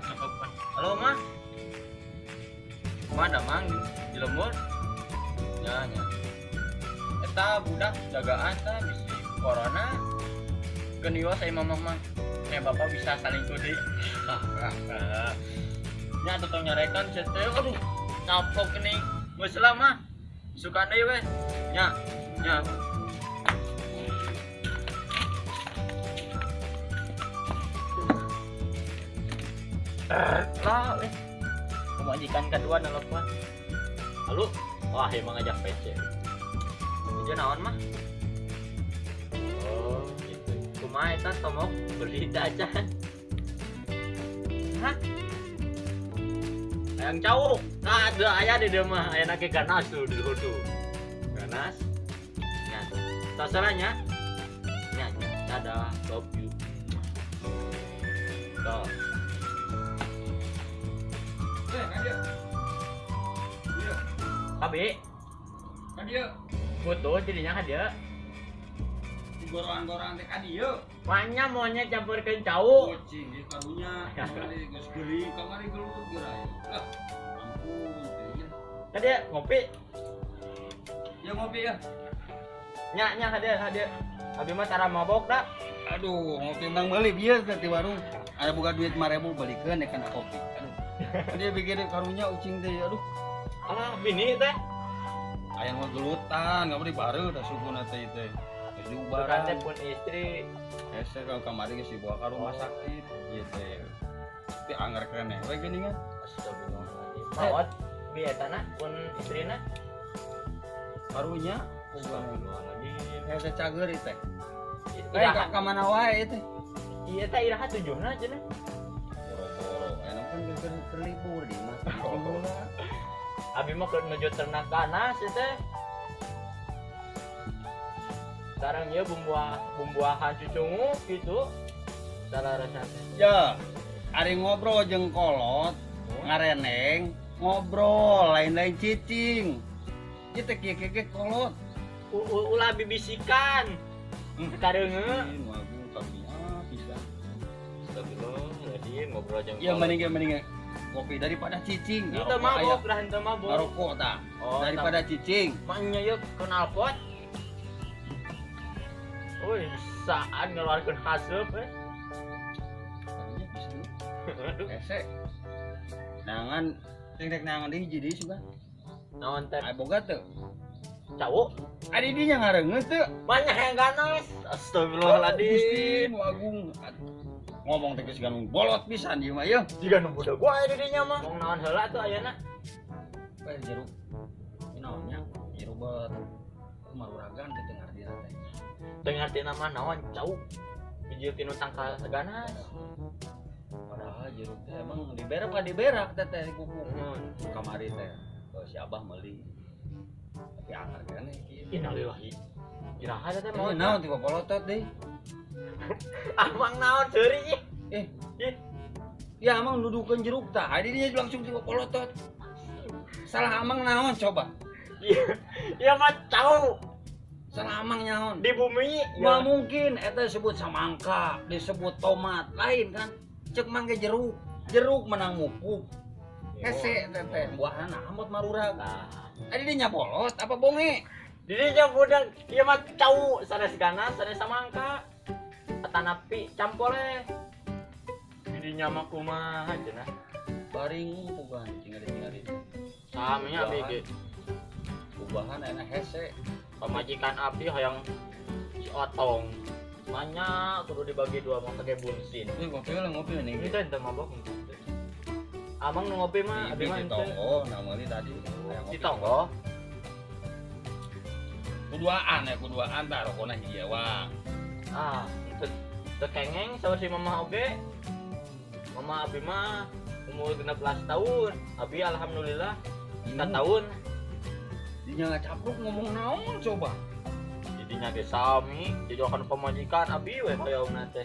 Nyokap. Halo, Mah. Mah damang di lembur. Nya nya. Eta budak jagaan tah bisi corona. Keun ieu saya mamah mah. Bapak bisa saling deui. Nya atuh nyarekan sia teh. Aduh, caplok geuning. Geus lah mah. Suka deui we. Nya, nya. Lah, pemajikan kedua nelpon. Halo, wah emang ngajak PC. Itu naon mah? Oh, gitu. Kumaha eta tomok beli acan. Hah? Hayang cau. Nah, ada aya di dieu mah, aya ge ganas tuh di luhur tuh. Ganas. Nya. Sasalahnya. Nya, nya. Dadah, love you. Tuh. Abi, ka dieu. Butuh jadinya ka dieu. Di goroan-goroan teh ka dieu. Manya monyet campurkeun cau. Kucing di karunya, kamari geus geuring, kamari gelut geura. Lah, ampun teh. Ka dieu ngopi. Ya ngopi ya. Nya nya ka dieu, ka dieu. Abi mah tara mabok da. Aduh, ngopi mang meuli bieu teh di warung. Aya boga duit 5.000 balikeun kana kopi. Aduh. Dia bikin karunya ucing teh, aduh. Alah, bini teh. Aya mah gelutan, enggak boleh bareu da suguna teh teh. Geus diubaran teh pun istri. Hese ka kamari geus dibawa ka rumah sakit ieu teh. Tapi anger keneh we geuningan. Astagfirullahaladzim. Maot bi eta na pun istrina. Karunya astagfirullahaladzim. Hese cager teh. Eh ka mana wae teh? Ieu teh iraha tujuhna cenah. Boro-boro, aya kan keur libur di mah. Abi mah keur nuju ternak ganas teh. Sareng ieu bumbuahan cucungu gitu. Salah rasana. Ya, ari ngobrol jeung kolot, ngareneng, ngobrol lain-lain cicing. Ieu teh kieu-kieu kolot. Ulah bibisikan. Kareungeut. Waduh, karunya bisa. Astagfirullahaladzim, ngobrol jeung kolot. Ya mending kopi daripada cicing. Itu mabok lah, itu mabok. Ngarokok tah. Oh, daripada cicing. Maknya yuk knalpot. Woi, bisaan ngeluarkeun haseup eh. Karunya bisa. Hese. Nangan sing rek nangan deui hiji deui sugan. Naon teh? Aya boga teu? Cau. Adi dinya ngareungeut teu? Banyak yang ganas. Astagfirullahaladzim. Gusti nu agung. Ngomong teh geus ganung bolot pisan ieu mah yeuh. Jiga nu budak gua aya di dinya mah. Ngomong naon heula tuh ayeuna? Eh jeruk. Ini naonnya? Jeruk bet maruragan teh teu ngartina teh. Teu ngartina mah naon cau. Bijil tinu tangkal ganas. Padahal jeruk teh emang diberak ka diberak teh teh kuku. Kamari teh si Abah meuli. Tapi angar keneh kieu. Innalillahi. Iraha teh maot. Naon tiba polotot deui. Amang naon seuri ih. Eh, ya amang nuduhkeun jeruk tah. Adi dinya langsung tiba polotot. Salah amang naon coba? Iya, ya mah cau. Salah amang naon? Di bumi. Moal mungkin eta disebut samangka, disebut tomat, lain kan. Cek mangke jeruk. Jeruk menang mupuk. Hese teh buahna amot marurag. Adi dinya bolot apa bonge? Dinya budak ieu mah cau sanes ganas, sanes samangka. Tanapi campole. Didinya mah kumaha cenah. Baring puguhan tingali-tingali. Saminya abi ge. Ubahan enak hese. Pamajikan abdi hayang si otong. Banyak kudu dibagi dua mah pakai bunsin. Ini ngopi lah ngopi nih. Ini teh henteu mabok. Amang nu ngopi mah abi mah henteu. Di tonggo namanya tadi. Di tonggo. Kuduaan ya kuduaan tah rokona hiji ewang. Ah, teu kengeng saur si mamah oge. Mama abi mah umur 16 tahun. Abi alhamdulillah 4 tahun. Dinya ngacapruk ngomong naon coba. Didinya ge sami, dijokan pamajikan abi we hoyongna teh.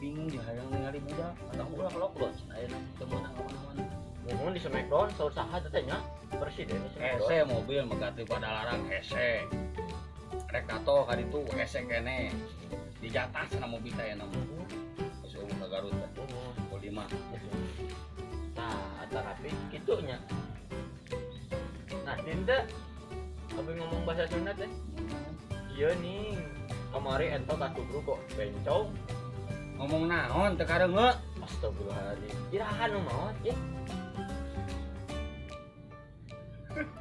Bingung ya hayang ningali budak, atau ulah lockdown cenah ayeuna teu meunang mana-mana. Ngomong di Smackdown saur saha teh nya? Presiden di Smackdown. Hese mobil megat di Padalarang hese. Rek tato ka ditu hese keneh. Dijatah cenah mobil teh aya mah. Geus eueuh ka Garut teh. Pukul 5. Ente abi ngomong bahasa Sunda teh. Iya nih. Kamari ento ka kok bencong. Ngomong naon teu kareungeut. Astagfirullahaladzim. Iraha nu maot ya.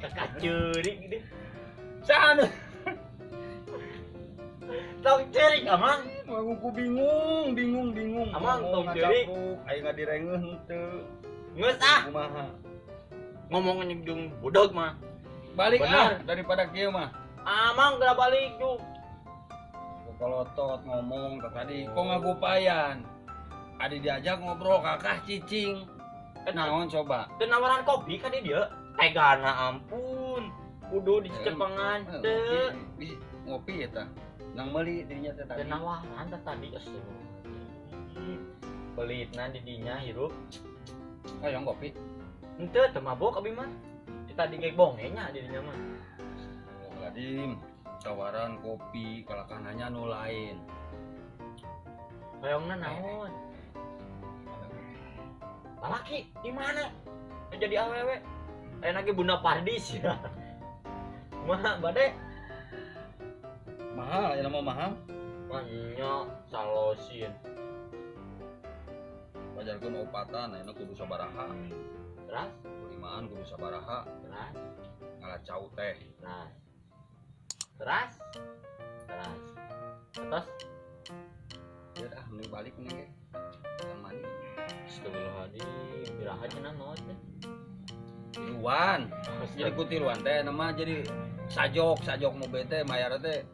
Kakak ceurik gede. Saha nu? Tong ceurik amang. Aku bingung. Amang tong ceurik. Aing ngadirengeuh henteu. Geus ah. Kumaha? Ngomong jeung budak mah. Balik ah daripada kieu mah. Amang geura balik juk. Kolotot ngomong tadi kok ngagupayan. Adi diajak ngobrol kakah cicing. Naon coba? Teu nawaran kopi ka di dieu. Tegana ampun. Kudu dicepengan teu. Ngopi eta. Nang meuli dirinya teh tadi. Teu nawaran teh tadi astagfirullah. Pelitna di dinya hirup. Hayang kopi. Henteu teu mabok abi mah. Tadi ge bonge nya di dinya mah. Ladim, tawaran kopi kalakananya nu lain. Hayangna naon? Lalaki di mana? Jadi awewe. Ayeuna ge Bunda Pardis ya. Kumaha bade? Mahal, ayeuna mah mahal. Mah salosin. Pajarkeun opatan ayeuna kudu sabaraha. Terus? Limaan kudu sabaraha. Terus? Ngalah cau teh. Terus. Terus? Terus. Terus? Ya dah, mending balik mending ge. Yang mandi. Astagfirullahaladzim, iraha cenah maot teh. Tiluan. Jadi ku tiluan teh nama jadi sajok mau bete mayar teh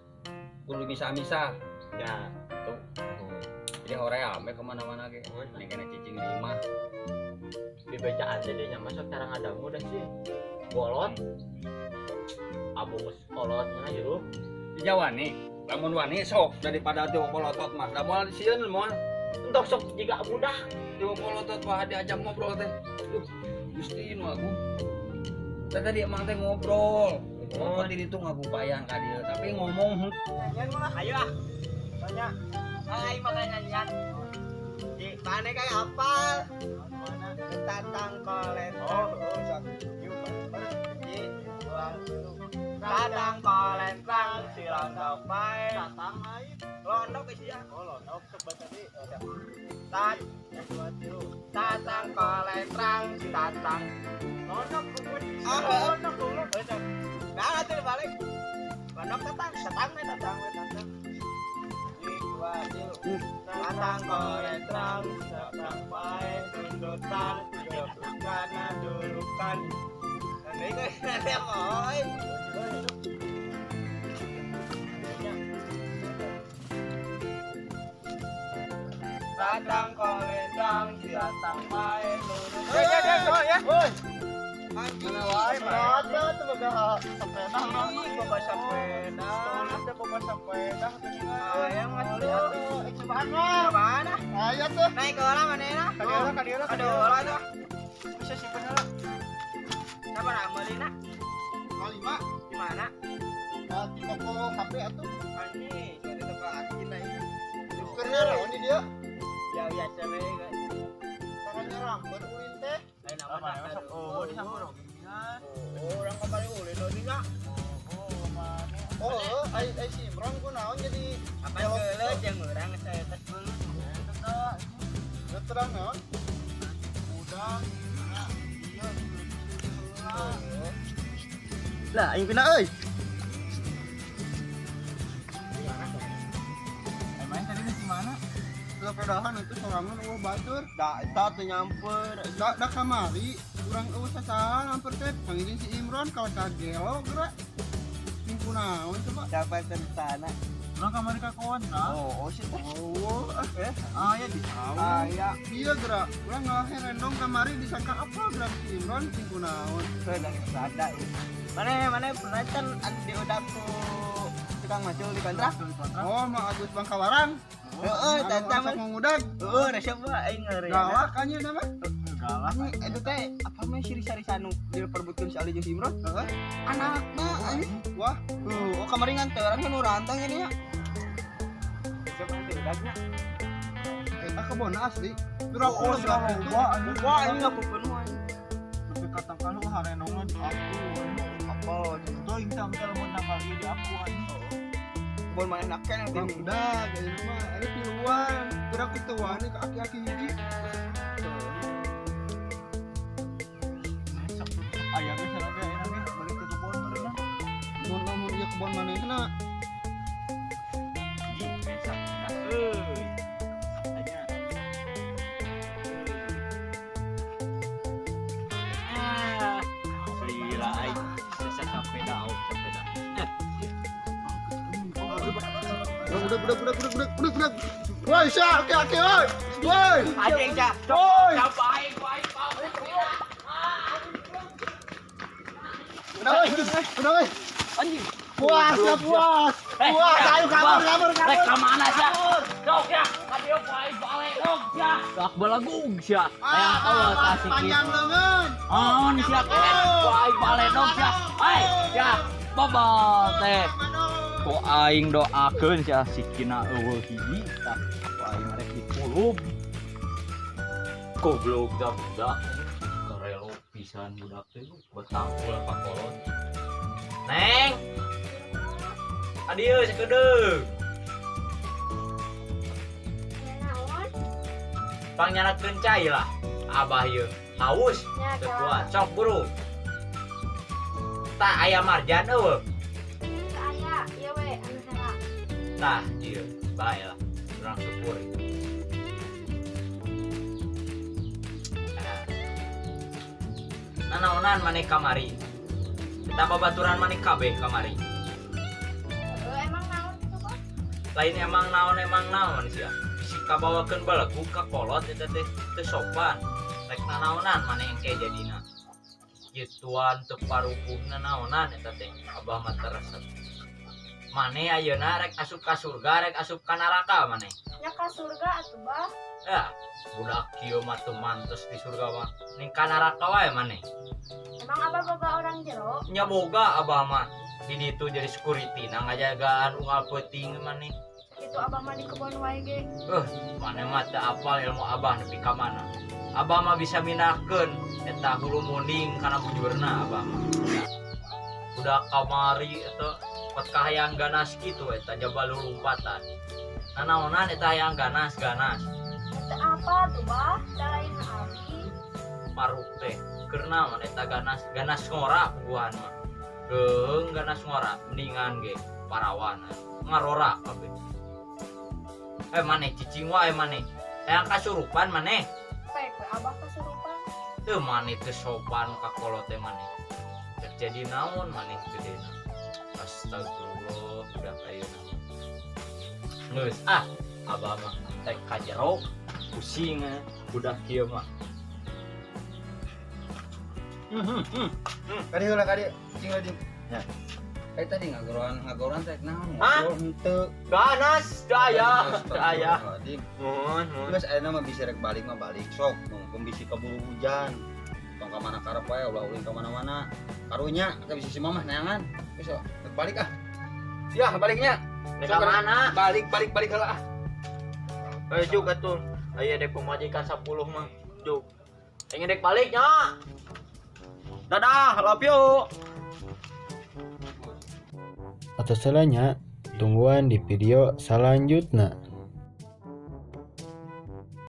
kudu misah-misah. Ya, tuh. Jadi hoream we kemana-mana ge. Ini kena cicing di imah. Dibacaan jadinya masuk cara ngadamu dah sih. Bolot. Abu kolotnya hirup. Di Jawa nih, lamun wani sok daripada teu kolotot mah. Da moal sieun moal. Entok sok jiga budak. Teu kolotot mah diajak ngobrol teh. Duh, Gusti nu agung. Teh tadi emang teh ngobrol. Oh, di ditu ngagupayan ka dieu, tapi ngomong nyanyian mah ayo ah. Banyak. Ai makan nyanyian. Di mana kayak apal? Mana? Tatang kolen. Oh, satu. Dua, tatang kolentrang si londok pae. Tatang air. Londok isi ya. Oh, londok sebat tadi. Tat tatang kolentrang si tatang. Londok kubur. Ah, londok kubur. Nah, atuh balik. Londok tatang, tatang we tatang we tatang. Dua, tilu. Tatang kolentrang, tatang pae tundutan, kana dulukan. Tatang kolentrang, tatang pae lurus. Ya. Woi. Mana wae, mah. Tuh boga sepeda. Boga sepeda. Teh boga sepeda hayang atuh. Cobaan mah. Mana? Ayo tuh. Naik ke olah manehna? Ka dieu ka dieu. Bisa simpen heula. Sabaraha meulina? 05. Di mana? Di toko HP atuh. Anjing, di toko Akin aing. Keur naon di dieu? Ya biasa we. Cara nyaramper ulin teh. Lain apa masuk? Oh, di sampur. Oh, urang kamari ulin deui nya. Oh, mana? Oh, ai si Imron ku naon jadi apa geuleuh jeung urang saya tes dulu. Eta terang naon? Udang. Iya. Lah, aing pina euy. Main tadi di mana? Sepedahan itu sorangan eueuh batur. Da eta teu nyamper. Da kamari urang eueuh sasahan nyamper teh panggilin si Imron kalau kagelo geura. Minggu naon coba? Siapa tentana? Urang kamari ka kona. Oh, sih teh. Oh, aya di. Aya. Iya geura. Urang ngalahin rendong kamari disangka apa geura si Imron minggu naon. Teu dari sada. Mana pernah kan diudak ku tukang macul di kontrak? Oh, Mang Agus Bangkawarang. Heeh, tata mah ngudag. Heeh, resep mah aing ngeri. Galak anjir nama. Galak. Itu teh apa mah siri-sari sanu diperbutkeun si Ali jeung si Imron? Heeh. Anakna anjing. Wah, oh kamari nganteran kan urantang ini ya. Siapa diudagnya? Eta kebon asli. Oh, wah, ini ngapukeun wae. Tapi katakan lu harenongan aku. Apal teuing tanggal mun tanggal ieu diakuan. Kebon manehna keneh Bang budak ayeuna mah aya tiluan. Gerak kituan ka aki-aki hiji. Sok aya ge sareng ge ayeuna ge balik ke kebon meureunna. Mun lamun ieu kebon manehna. Ji, mesak euy. Tanya. Ah, lila aing sesapeda au sepeda. Budak budak budak budak budak budak budak. Woi, sia, aki-aki woi. Woi. Anjing sia. Woi. Siapa aing ku aing pau. Udah woi, udah woi. Anjing. Puas, ya puas. Puas, ayo kabur kabur kabur. Rek ka mana sia? Sok ya, ka dieu ku aing balik sok sia. Sok balagug sia. Aya eueuh tah sikit. Panjang leungeun. On sia ku aing balik dong sia. Hai, sia. Bobol teh. Ku aing doakeun sia sikina eueuh hiji tah. Ku aing rek dikulub. Goblok dah budak. Karelo pisan budak teh betangkul pakolot. Neng. Adieu sakedeung. Naon? Pangyanakeun cai lah. Abah ieu haus Ya, teu kuat sok buru. Tah aya marjan eueuh. Teu aya, ieu we anu heula. Tah ieu bae lah. Urang syukur. Nah, nanaonan maneh kamari? Kita babaturan maneh kabeh kamari. Heuh, emang naon kitu kok? Lain emang naon sia. Bisi kabawakeun balegug ka kolot eta teh teu sopan. Rek nanaonan maneh engke jadina. Gituan teu parupuhna naonan eta teh abah mah teu resep. Maneh ayeuna rek asup ka surga rek asup ka neraka maneh. Nya ka surga atuh bah. Ah, budak kieu mah teu mantes di surga mah. Ning ka neraka wae maneh. Emang abah boga orang jero? Nya boga abah mah. Di ditu jadi security na ngajagaan unggal peuting maneh. Kitu abah mah di kebon wae ge. Maneh mah teu apal ilmu abah nepi ka mana. Abah mah bisa minakeun eta hulu munding kana bujurna abah mah. Budak kamari eta pot kahayang ganas kitu eta jaba lulumpatan. Nanaonan eta hayang ganas-ganas. Teu apa tuh bah, da lain abi. Maruk teh keur naon eta ganas ganas ngora puguhan mah. Geung ganas ngora mendingan ge parawan ngarora kabeh. Maneh cicing wae maneh. Hayang kasurupan maneh. Pek we abah kasurupan. Teu maneh teu sopan ka kolot teh maneh. Rek jadi naon maneh gedena. Astagfirullah budak ayeuna. Geus ah abah mah rek ka jero pusing budak kieu mah. Kadi heula kadi, cing lagi. Ya. Kayak tadi ngagoran teh naon? Hah? Ngobrol henteu. Ganas daya daya. Mun Geus ayeuna mah bisa rek balik mah balik sok. Mumpung bisi keburu hujan. Tong ka mana karep wae ulah ulin ka mana-mana. Karunya ka bisi si mamah neangan. Geus rek balik ah. Ya, baliknya. Rek ka mana? Balik balik balik heula ah. Juk atuh. Aya dek pemajikan 10 mah. Juk. Aing dek balik nya. Dadah, love you. Atau salahnya, tungguan di video selanjutnya.